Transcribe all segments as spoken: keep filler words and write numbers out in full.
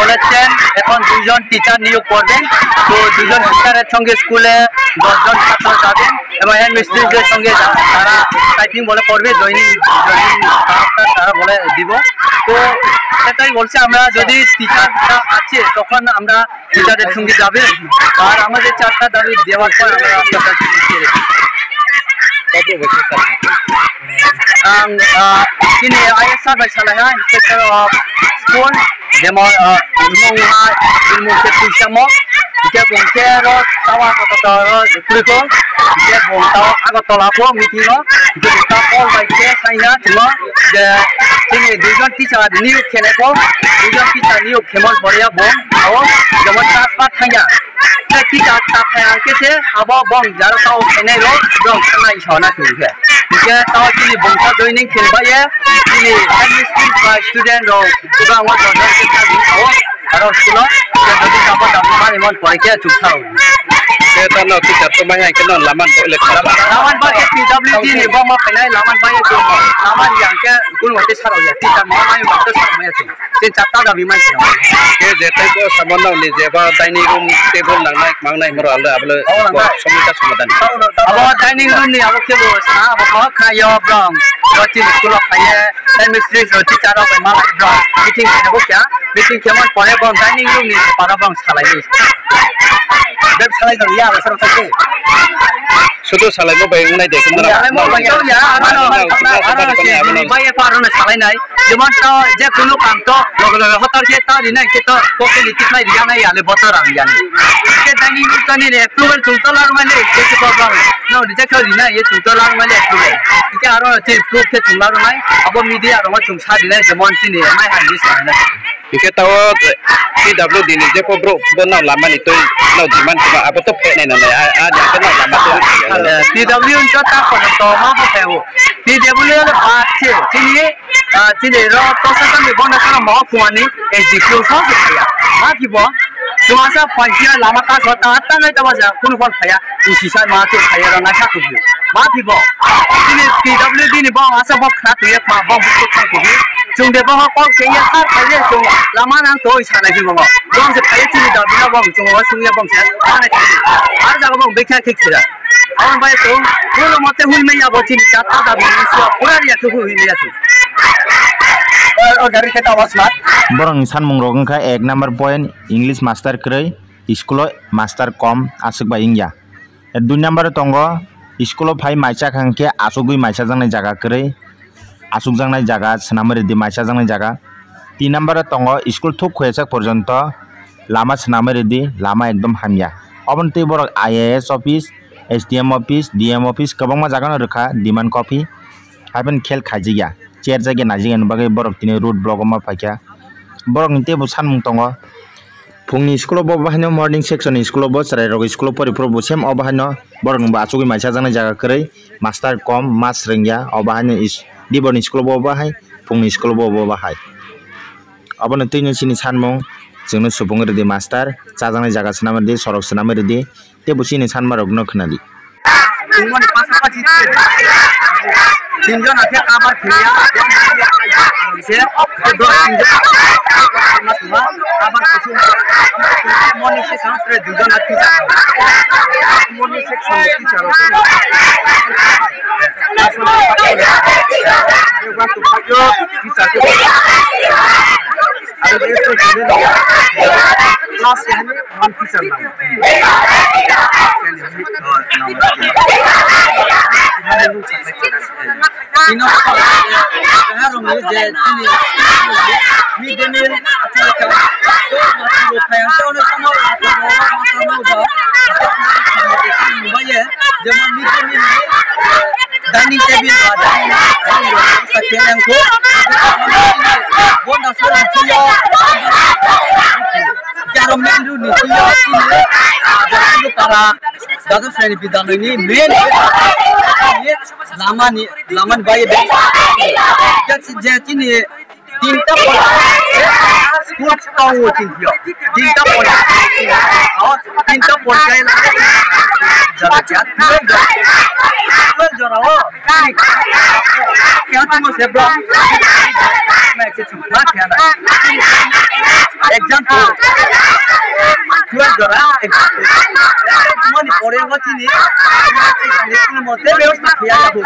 বলেছেন, এখন দুইজন টিচার নিয়োগ করবেন। তো দুজন টিচারের সঙ্গে স্কুলে দশ জন ছাত্র যাবেন এবং হেডমিস্ট্রেসের সঙ্গে যা-, যারা টাইপিং বলে করবে, জয়েনিং, জয়েনিং কার্ডটা তারা বলে দিব। তো সেটাই বলছে, আমরা যদি টিচাররা আছে তখন আমরা টিচারের সঙ্গে যাবে। আর আমাদের চারটা দাবি দেওয়ার পর আমরা আপনার কাছে ফিরে এসেছি। Ang, ah, chini I S R bai salai ha, inspector of school, jemon, ah, mung ha, mung khe Tuisamo, hingke bung khe ro tawa kotor ro Kurikol, hingke bung tawa Agartala po meeting o, hingke bung ta call bai khe saina chwng je chini duijon teacher niyok khenai po, duijon teacher niyok khemon pore ya bung, abo jemon transfer thangya. Tei teacher ta phai hwnkhe se abo bong jaro tao khainai rok bong thangnai sona thung khe. Hingkhe tao chini bongsa joining khe bai ye chini headmistress ba student rok kwbangma joining khe ta thung o aro school o. Hingkhe jodi tamo tamo mani mon pore khe chuk thao. Khe tamo teacher to mai hai khe no laman bo le kha. Laman ba khe P W D ni bongma phainai laman ba ye chuk. Laman yang khe kun wate sarok ya. Teacher ma mai ba to sarok ya chuk. Tin char ta dabi mai sino. Ke je tei bo samo nang ni je ba dining room table nang nai mang nai moro alda ablo. Oh, nang nai. Somita somadan. Abo dining room ni abo ke bo sa abo ko kha yo brong. Ro tin school o kha ye. Headmistress ro teacher rok bai malai brong. Meeting khe bo kya? Meeting khe mon pore brong dining room ni para brong salai ni. Beb salai dong ya, abo sar thok. Sudu salai mo bai nai de. Salai mo bai ya, ano, ano, ano, bai ya, pa ano salai nai. Jemon to je kunu kam to loge loge hotor khe ta rinai khe to kokini tikhlai riya nai yale botor ang yani. Khe tani ni tani ni approval chung to lar mani khe to bang. No reject khe rinai ye chung to lar mani approval. Khe aro che proof khe chung lar nai abo media ro chung sa rinai jemon chini mai han ni sa nai. Hingke tao P W D ni je po bro bo nao lama ni twi nao demand kma abo to phe nai nai a a ja ke nao lama twi. P W D to ta kono to ma bo phe o. P W D ba che chini Ah, chini ro tosa kami bona kara mo kuani S D P O so se kaya. Ma ki bo? Chuma sa panchia lama ta so ta ta ngai ta ba ja kunu phone phaya. Usi sa ma te phaya ro na sa tu. Ma ki bo? Chini P W D ni bo asa bo khna tu ya ma bo bu tu khang tu. Chung de bo ho kok se ya sa phaya chung lama nang to isa na ki bo. Jong se phaya chini da bi na bo chung wa sung ya bo se. Ma na ki. Ar ja bo be kya ki kira. Ang bai tong, pulo mote hui maya bo chini chata da bini sua pura ria tu hui maya tu. O gari khe tawas mat. Borokni sanmungrok wngkha ek number point English master kwrwi, school o master kom aswk bai wngya. Dui number o tongo school o phai maisa kha hwnkhe achugwi maisajaknai jaga kwrwi, achukjaknai jaga swnamwi rwdi maisajaknai jaga. Tin number o tongo school thuk khuyasak porjonto lama swnamwi rwdi, lama ekdom hamya. Oboni twi borok I A S office, S D M office, D M office kwbangma jagano rwkha demand copy. Haibani khel khaijakya, cherjakya, naijakya ni bagwi borok tini road block o ma phaikha. Borokni teibo sanmung tongo. Phungni school o bo bahaino morning section ni school o bo chwrairok school o poriphuru bo same o bahaino borokni bo achugwi maisajaknai jaga kwrwi, master kom, ma swrwngya, o bahaino is-, diborni school o bo bahai, phungni school o bo bahai. Obono twino chini sanmung, chwngno supungwi rwdi master, chajaknai jaga swnamwi rwdi, sorok swnamwi rwdi, teibo chini sanmarokno khwnadi. Tungmani pasapasi tinjon akhe cover khiliya, se dos tinjon cover khilma tuma, cover kusu morning section tre dujon akhe morning section teacher. Dining table ba dining room rok sa khe nang kho. Bonda soro thuyo. Jaro main road ni thuyo chini. Jaro para Dada Sani Bidaloi ni main road ni lama ni, lama ni bai de. Je chini tinta pora. School tongo chini yo. Tinta porjai. Oh, tinta porjai. Jora jora. Twelve jora. Twelve jora o. Kya tamo se bro? Example, twelve jora, mani pore o chini, chini mote byabostha khaya jabo.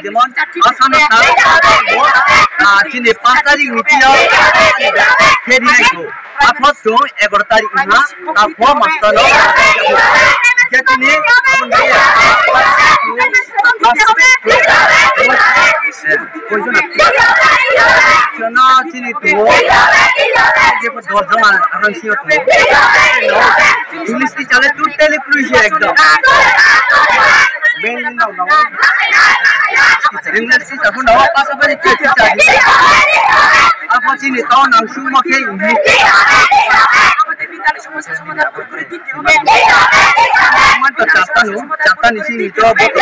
Jemon, Assam, ah, chini panch tarik ni twi o, khedi nai ko. Aphot chwng egaroh tarik wngkha, aphot master no. Jatini aboni bagwi koijon chini tongo, jebo dos jona arang sio tongo. English teacher le totally kwrwi se ekdom. Bengali no no. English teacher phano no, pasapari teacher. Aphot chini town ang sungma khe English. Manto chapta no, chapta ni sini to boto.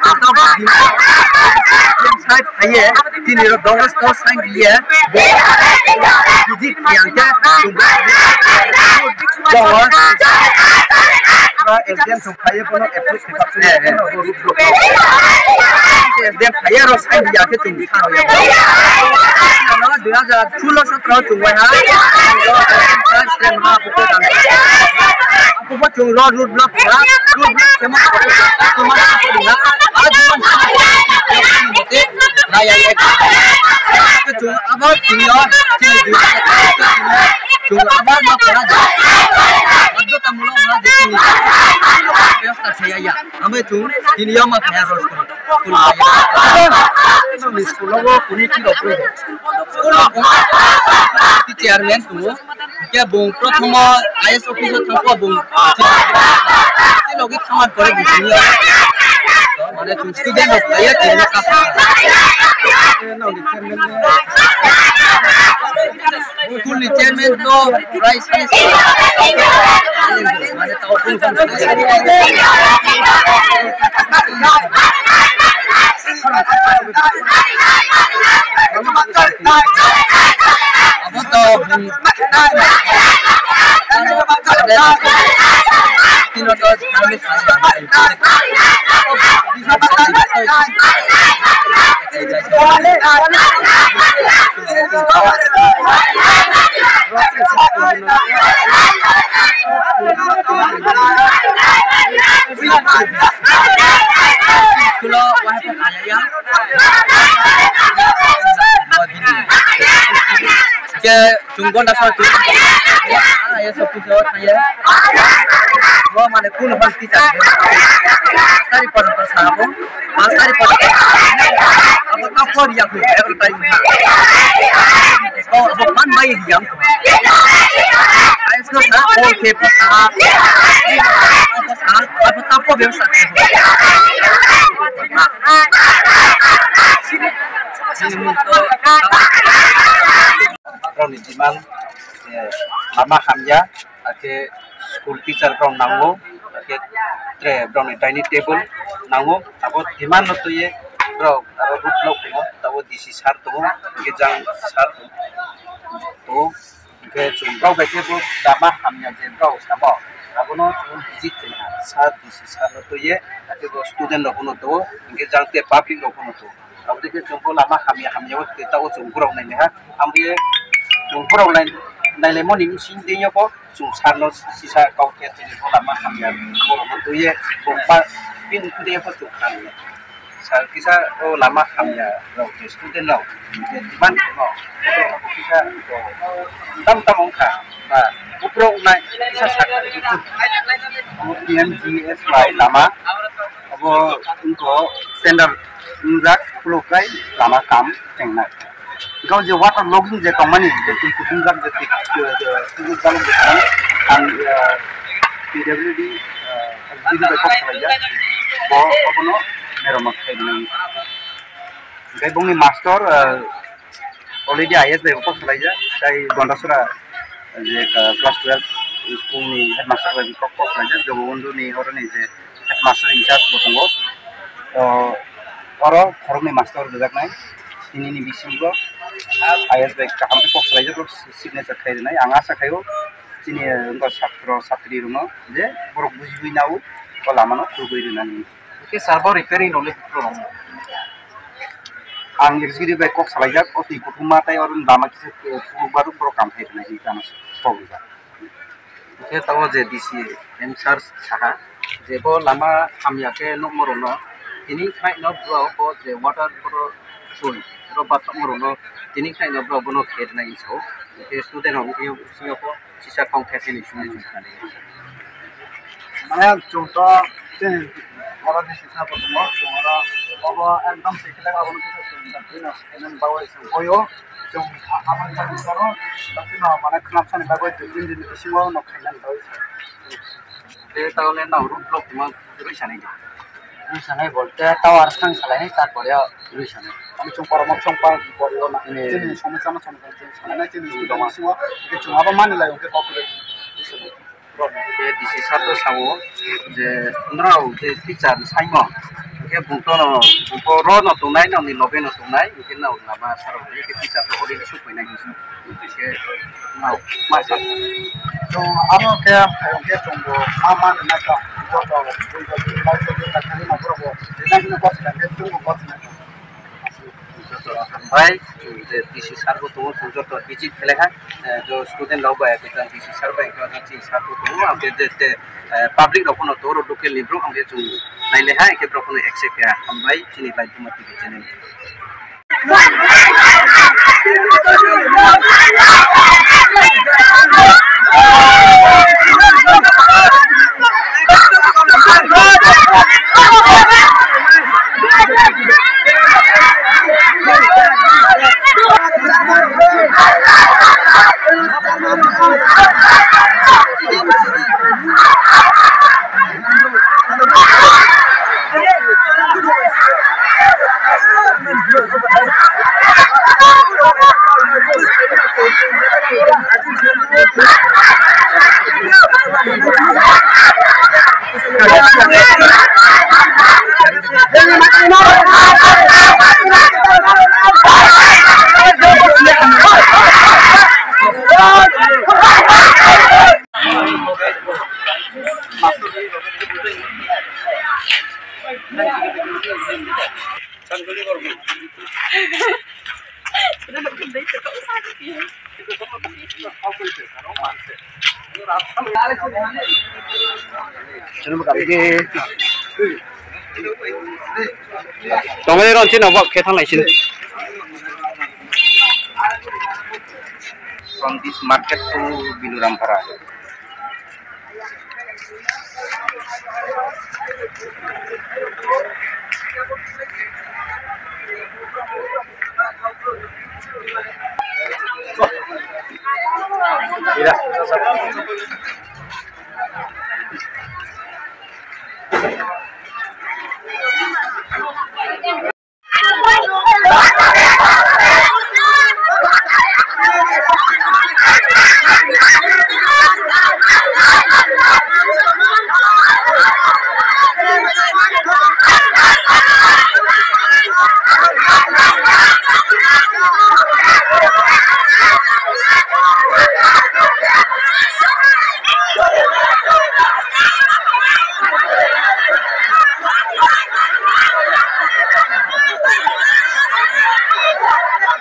Chapta bo din. Sai phaye, tini ro doros to sai biye. Visit yang ke. Jawa. Exam so phaye kono approve. Eh, eh. Exam phaye ro sai biya ke tum. Ano dui hajar solo sotro chungwai ha. Apo chunglo road block ha. Road block kemo kemo kemo na. Ajuman. Naya ek. Chung abar chunglo. Chung abar ma kora. Addo tamulo ma de. Bebostha saya ya. Amai chung tini yama kaya ros. School o kuni tiro. School o chairman tongo. Hingke bung prothomo I A S office o thangkha bung. Logi khaman kore bung. Mane student rok kaya tini kasa. School ni chairman to rice. Ke chung gonda sa tu. Ai so pujo thaya. Bo mane kun hol ti ta. Tari por ko sa bo. Pas tari por. Abo ta por ya ku. Abo ta. Oh, abo man bai ya. Ai so sa ko ke pa. Abo ta por ya sa. Borokni demand, eh, lama hamya, hakhe school teacher rok nango, hakhe tre borokni dining table nango, abo demand no twiwi borok aro road block tongo, tabuk D C sir tongo, hingke jang sir tongo. Hingke chwng borok bai khe bo lama hamya je borok samo, abono chwng visit khaina sir, D C sir no twiwi, hakhe bo student rok phano tongo, hingke jang tei public rok phano tongo. Aboni khe chwng bo lama hamya hamya o tei tabuk chwng borok nainaiha, amoni chwng borok nai-, nailaimani bising twi o bo chwng sir no sisa kok khe tini bo lama hamya borok no twiwi bo pa pin twi o bo chwng kha. Sir kisa o lama hamya rok je student rok je demand no kisa tam tam wngkha ba uprok nai kisa sakha P M G S Y lama abo wngkha standard wngjak khuluk kai lama kam chengnai. Gao je water logging je tongmani je twi kutung jak je twi kutung jak je tongmani ang P W D G D bai kok khlaijak bo abono meromat khaimani. Hingke bongni master already I A S bai kok khlaijak tai Gondasora je class twelve school ni headmaster bai kok khlaijak Jogobondhu ni oroni je headmaster in charge bo tongo. Oro khoroknwi master rwjaknai, tinini bisingo I S bai kaham khe kok salaijak, signature khai rwnai. Ang asa khaio chini wngkha satro satrirokno je borok bujiwi nao o lamano tubui rwnani. Hwnkhe sir bo repairing rokle borok? Ang executive bai kok salaijak, o twi kuthuma tei oro lama kisa phunukbarok borok kam khai rwnai hinwi ano kok rijak. Hwnkhe tabuk je D C M sir sakha je bo lama hamya khe nukmorokno tini khnaino borok bo je water borok twi borok bathokmorokno tini khnaino borok bono khe rwnai hinwi sao. Hwnkhe student rok wngkhe bisingo bo kisa kok khe thani sumui sumui. Mane chwng to chini oro D C sir bo tongo, chwng oro obo ekdom twi khe abono kisa chwng bagwi chwng boyo. Chwng aboni bagwi sano, dakti no mane khwnapsani bagwi dui tin din bisingo no khainani bagwi sano. Tei taole nang road block tongma rwi sanai di. Rwi sanai bolte tower thang salainai, tarpore rwi sanai. Ani chwng borok no chwng pa pore o na. Chini somosya no somodan chwng sanai, chini student bisingo chwng abo mani lai hwnkhe kok rwi sanai. Khe D C sir to sao je norok je teacher saimon, hwnkhe bung to no, bung to ro no tongnai, nokni loge no tongnai, hwnkhe no lama sir rok hwnkhe teacher to already supainai hinwi sao. Hwnkhe no ma sa. Chwng abo khe, hwnkhe chwngbo ma ma nwnai tong, joto bui rok chini bai chwngno ta thani ma borok bo rinai hwnwi gosina khe chwngbo gosina tong. Joto hambai, je D C sir bo tongo, chwng joto visit khlai kha, eh, jo student rok bai, D C sir bai, chini sir bo tongo, ang je, je, eh, public rok phano tongo, local ni borok, ang je chwng nai le hai, hwnkhe borok phano accept kha, hambai, chini Laibuma T V channel. Tongmani ron chini obok khe thanglai sini. From this market to Bilurampara.